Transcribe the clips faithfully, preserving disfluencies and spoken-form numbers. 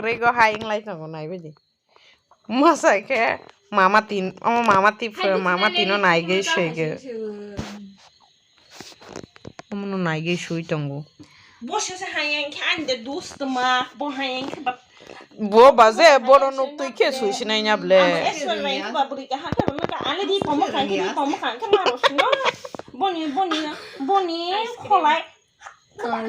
Rego hai wng lai tongo nai bai di. Masa khe mama tin, omo mama ti pho, mama tino nai ge se ge. Omo no nai ge sui tongo. Bo se se hai yang khe ani de dust ma, bo hai yang khe ba. Bo ba je, bo no nuk tui khe sui sinai nya ble. Amo eswar rai khe ba bwrwi ka ha khe rwna ka ani di pomo khan khe di pomo khan khe ma ro sino. Boni, boni, boni kholai.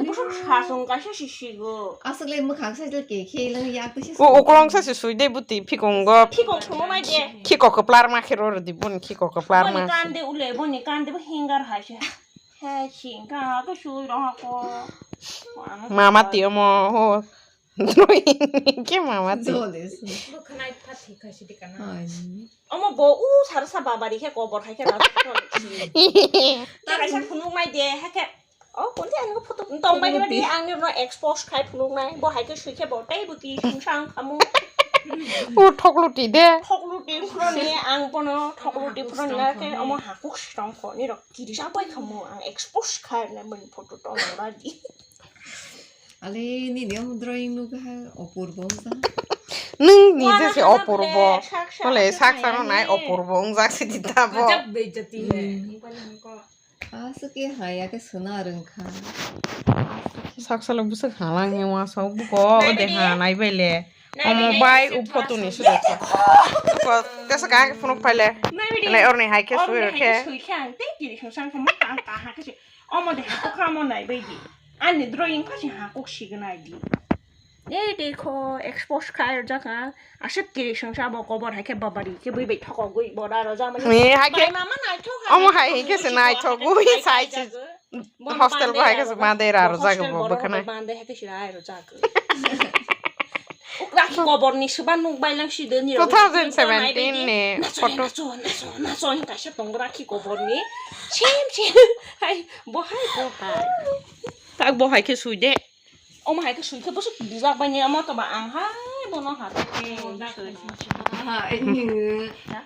Busuk sasong kaisa sisigo. Aswk le mwkhang sai le ke khe lang yak twi se. O uklong sa se sui de buti phikongo. Phikong thumo mai de. Khiko kwplar ma khe ro di bun khiko kwplar ma. Boni kande ule, boni kande bo hingar hai se. Hai sing ka ko sui ro ha ko. Mama ti omo ho. Drawing ke mama ti. Dole se. Bo khnai pha thi khai si di kana. Hai. Omo bo u sar sa babari khe kobor hai khe ra. Tara sa phunuk mai de ha khe. O, kunti ang photo tong bai khe di ang ni no expose khai phunuk nai. Bo hai khe sui khe bo tei bo ti sung sang khamu. O thokluti de. Thokluti phro ni ang bono thokluti phro ni na khe omo hakuk sitong kho ni rok kiri sa bai khamu ang expose khai na mon photo tong ba di. Ale nini omo drawing nukha opurbo wngkha. Nwng nije se opurbo. Bole sak sano nai opurbo wngjak se di tabo. Aswk khe haya khe sona rwngkha. Sak salo bwswk halang ni wasao buko ode ha nai bai le. Omo bai u photo ni sudo. Tesa ka phunuk phai le. Le orni hai khe sui rw khe. Omo de ha kamo nai bai di. Ani drawing pha si ha kuk si gwnai di. Ei dekho, expose khai rwjak ang. Aswk kiri songsa bo kobor hai khe babari khe bui bai thokogwi bo da rwjak mani. Ni hai khe. Bai mama naithok hai. Omo hai hai khe se naithogwi sai se. Hostel bo hai khe se bande ra rwjak bo bwkhwnai. Bande hai khe se ra rwjak. Rakhi kobor ni swba nuk bai lang si de ni. Two thousand seventeen ni photo. Nacho, nacho, nacho, nacho, kaisa tong rakhi kobor ni. Sim, sim. Hai, bo hai, bo hai. Tak bo hai khe sui de. Omo hai khe sui khe bwswk bijak bai ni omo to ba ang hai bono ha khe. Aha, ini.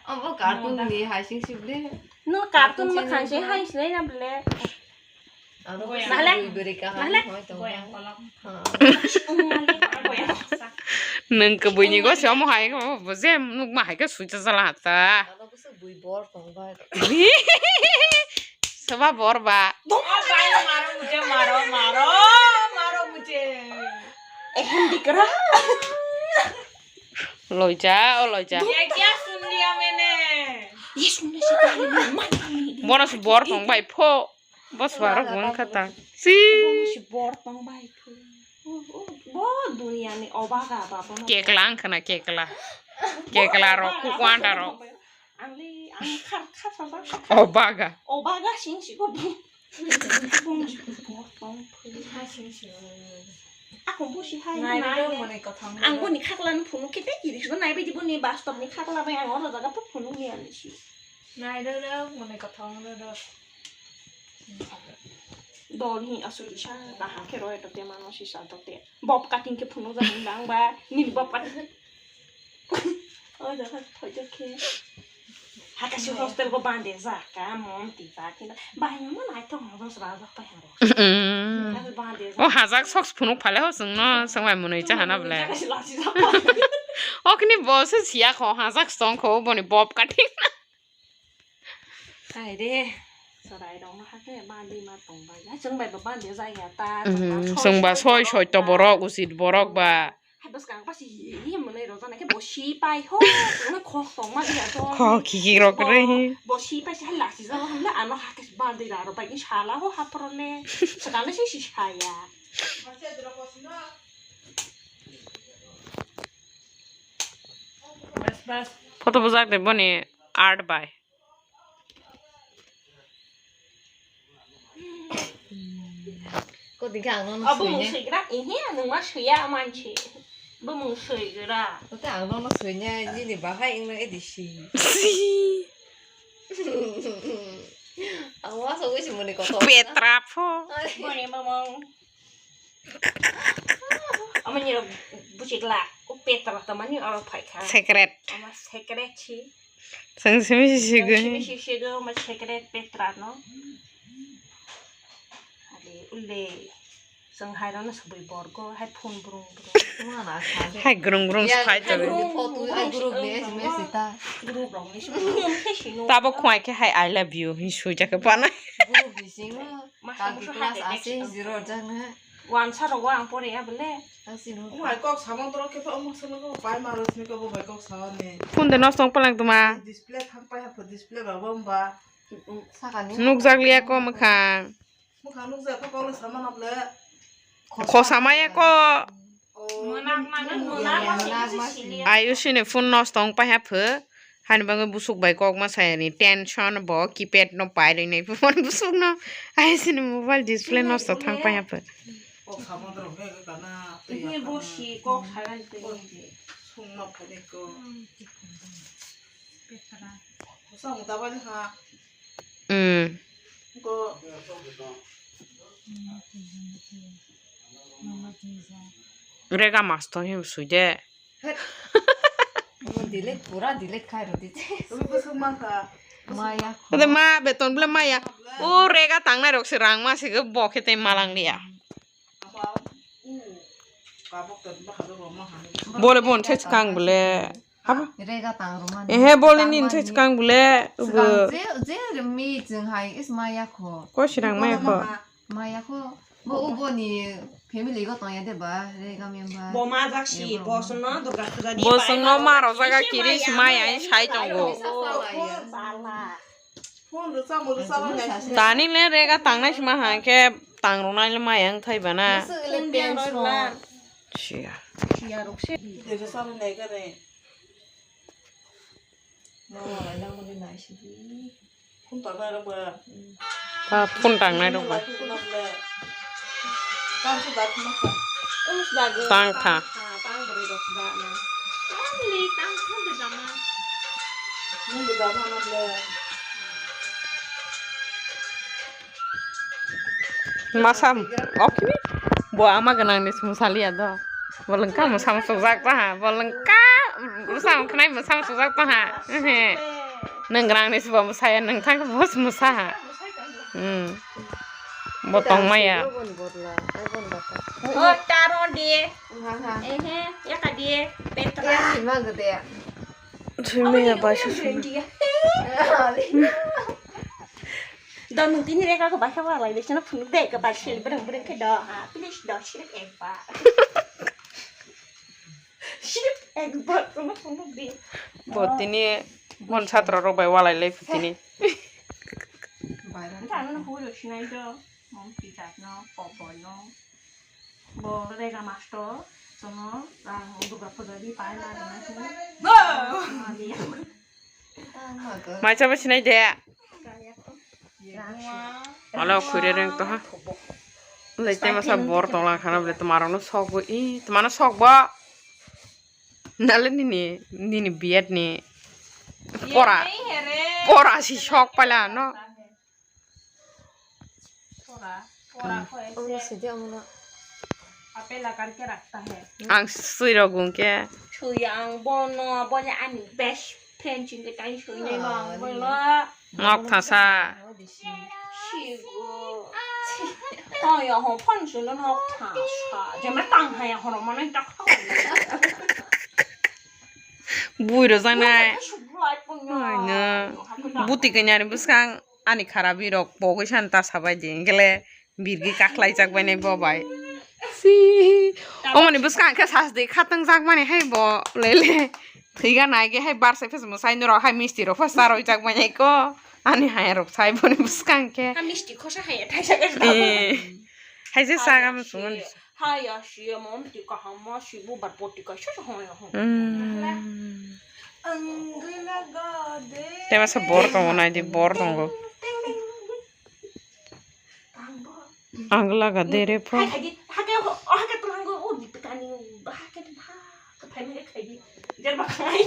Omo cartoon ni hai sing sing le. No cartoon ma khan se hai se na ble. Aro nahle, bwrwi kaham nahle. Hoi to. Ha. Nwng kwbwi ni go se omo hai khe bo je nukma hai khe sui cha jala ha ta. Aro bwswk bui bor tong bai. Soba bor ba. Oh, bai, maro mujhe, maro, maro, maro mujhe. Ehem dikra. Loija, o loija. Ye kya sun liya maine? Ye sunne se pehli main mani. Bono se bor tong bai pho. Bos barok wng kha ta. Si. Bono se bor tong bai pho. Bo duniya ni obaga ba bono. Kekla wng khana kekla. Kekla rok, kukwanda rok. Ang le, ang khar, khar sa sa. Obaga. Obaga sing si ko. Bung si ko tong phu. Ha sing si. Ako bo si hai nai nai do mone kothong. Ang boni khakla no phunuk khe tei kiri so nai bidi boni bastop ni khakla bai ang oro jaga phu phunuk ni ani si. Nai do do mone kothong do do. Dol hi asuli sa ta ha khe roi to te mano si sa to te. Bob cutting khe phunuk jani bang ba. Nini bob cutting. O jaga thoi to khe. Hakasi hostel bo bande ja ka mon ti ba khe. Bai mo nai to mo dos ra ja pa ha. Bande ja. O hajak socks phunuk phale ho sung no sung bai munui cha hana ble. Hakasi lasi ja pa. Okni bo se siya kho hajak song kho boni bob cutting. Hai de. Sorai rong no hakhe bande ma tong bai. Hai sung bai ba bande ja ya ta. Sung ba soi soi to borok usit borok ba. Hai bwskang pasi hi hi mwnwi rw jana khe bo si pai ho. Ano khok tong ma dia to. Khok khiki rok re hi. Bo si pai si hai lasi jalo hamle ano hakhe bande ra ro bai sala ho hapro le. Sakale si si saya. Bas bas. Photo bujak de boni art bai. Kodi khe ang nono sui ne? Bumung suigra, ihi, ang nungma suiya manchi. Bumung suigra. Kote ang nono sui ne, nini bahai wngno edi si. Ang uansuk ui si muni kotor. Petra pho. Boni bumung. Amani rok buchigla, o petra tamani oro phaikha. Secret. Ama secret si. Chwng simi si sigwi. Simi si sigwi, ama secret petra no. Ale, ule. Chwng hai rano swbwi borgo, hai phone brung brung. Hai grung grung Ya, sai hai to. Group photo, ai group ni S M S ita. Group rok ni swbwi. Tabo khwai khe hai "I love you" hin sui jak pana. Group ni singo. Master kaki musu class hai ase, text zero jang ha. Wansa rogo ang pore ya bole. Asino. Omo hai kok samang toro khe pha omo salo ko pai maro sini ko bo bai kok sawan ne. Phone de nosto palang tuma. Display thang pai ha pho display ba bom ba. Sakani. Nukjak liya ko mwkhang. Mwkhang nukjak khe kok le sama na ble. Khosa maya ko. Mwnakmani mwnakma sini. Ayushini phone nosto wng paha pho. Hani bagwi busuk bai kok ma sayani tension bo keypad no pai rwnai phone busuk no. Ayushini mobile display nosto thang paha pho. Kok sama dorong khe kana. Ini bosi kok sagan twi. Sung no phai ko. Petra. Sung da ba ha. Hmm. Ko. Rega mas to hin sui de. Delete, pura delete khai rw di. Maya. Ode ma beton bole maya. O rega tangnai rok se rang ma se bo khe tei malang liya. Bole bon se skang bole. Haba. Rega tang rwmani. Ehe, bole nin se skang bole. Skang je, je rwmi chwng hai is maya kho. Ko sirang maya kho. Maya kho. Bo, bo ni family go tong ya de ba, rega member. Bo ma jak si, bo song no Durga Puja di. Bo song no ma ro jaga kiri si maya sai tongo. Sala. Tani le rega tangnai sima hangke tangrunai le mayang thai bana. Siya. Ta phone tangnai rok ba. Tang kha. Masa okni bo ama gwnang ni sumsaliya do. Bo lengka mwsa muchukjak ta ha. Bo lengka bwsa wngkhnai mwsa muchukjak ta ha. Ehe. Nwng gwnang ni se bo mwsaya, nwng thang bo se mwsa ha. Hmm. Bo tongmaya. O taro di. Ehe, yaka di. Petra. Sumaya bai se sumaya. Do nwng tini rega ko bai khe walai le sino phunuk de ko bai sel breng breng khe do ha please do sirip ekbar. Sirip ekbar kono phunuk de. Bo tini mon chatra rok bai walai lai tini. Nta ano huro sinai do mom pitat no popo no. Bo rega master sono rang Durga Puja di pai ma rang. Mai chaba sinai de. Alo khuire reng to ha. Lei te masa bor tongla khana bole toma rok no sok bo i toma no sok bo. Nale nini nini biyat ni pora pora si sok pala no. Pora pora ko ese. Omo sidi omo no. Apela karke rakta hai. Ang sui rok gung ke. Sui ang bono boya ani best friend chingke tai sui nai bang bono. Nok thasa. Sigo. Oh ya ho phone sui no nok thasa. Jema tang hai ho no mane tak. Bui ro janai. Ai no. Buti kanyari bwskang. Ani kharapi rok pogwi san ta sabai di, hwnkhe le birgi kaklaijak bai nai bo bai. Si, omoni bwskang khe sas di khatang jak mani hai bo le le. Thwiga nai ge hai bar sai phas mwsai norok hai misti rok phas charwi jak bai nai ko. Ani hai rok sai boni bwskang khe. Ha misti khosa hai thaisa khe. Eh. Hai je saga mo sungon. Haya siya mom ti kaham ma si bubar poti kaisa sa hoya ho. Hmm. Anggila gade. Tema sa bor tongo nai di bor tongo. Anggila gade re pho. Hai khai di, hai khai ho, oh hai khai tulang go, oh di tekani, hai khai di, hai khai di. Jar ba khai.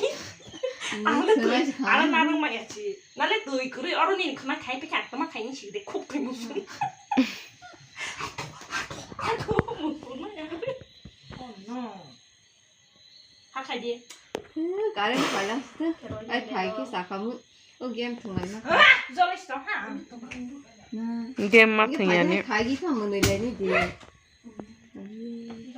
Ang le tui, ara narang ma ya chi. Nale tui kuri oro ni khna khai pe khai tama khai ni si de khuk khai musu. Aduh, musu na ya. Oh no. Ha khai di. Karen pala sta. Ai khai ke sakamu. O game thungai na. Jolai sto ha. Game ma thungai ni. Khai di khamu ni le ni di.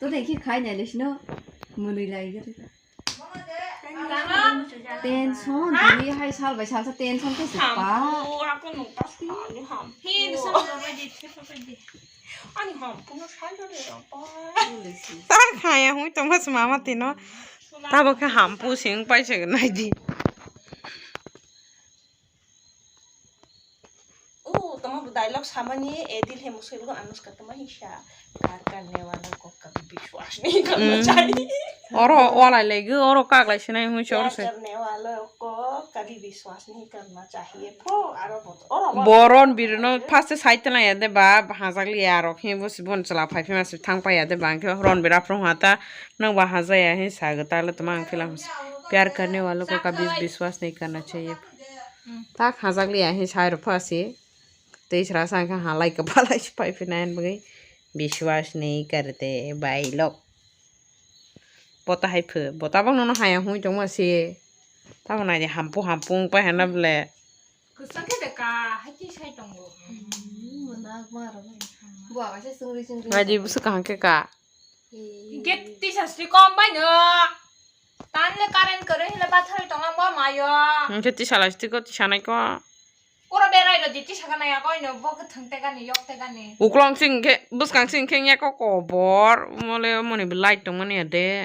To de ki khai nai le sino. Muni lai ge. Tension, dui hai sal bai sal sa tension ke se pa. Shampoo, aku nung pas ani ham. Hi, ini sama apa di, apa di? Ani ham, puno sai jare apa? Ta khaya hui tong mas mama tino. Ta bo khe ham pu sing pai se nai di. Oh, tama bu dialogue samani, eh, dil he musuil go Anushka tama hisa. Pyar karne wala ko kabhi vishwas nahi karna chahiye. Oro walai legi, oro kaklai sinai hui chor se. Pyar karne wala ko kabhi vishwas nahi karna chahiye. Pho, aro bot-, oro walai. Bo Ronbir no first side tela ya de ba, hajak li ya aro khe bo si bon chwla phai phima si thang pai ya de ba, khe Ronbir aphuru hata nang ba hajaya he sa ga ta le tama ang philang. Pyar karne wala ko kabhi vishwas nahi karna chahiye. Tak hajak li ya he sai ro pha si. Tei sra sa kha halai kwpalai se pai phinai bagwi biswas ni karate bailok. Bota hai phu, bota bang nono haya hui tongma se. Tamo nai de hampu hampu wng pai hana ble. Kwchang khe de ka, hai twi sai tongo. Buwa kaisa chwngri chwngri. Nai di busu kaham khe ka. Hinkhe tisa sri kom bai no. Tan le current kwrwi hile bathari tonglang bo mayo. Hinkhe tisa lai sri ko tisa nai ko. Oro berai rw di, tisa gana ya koi no, bo kwthwng tegani, yok tegani. Uklong sing khe, bwskang sing khe ya ko kobor, mole moni bo light tongmani ya de.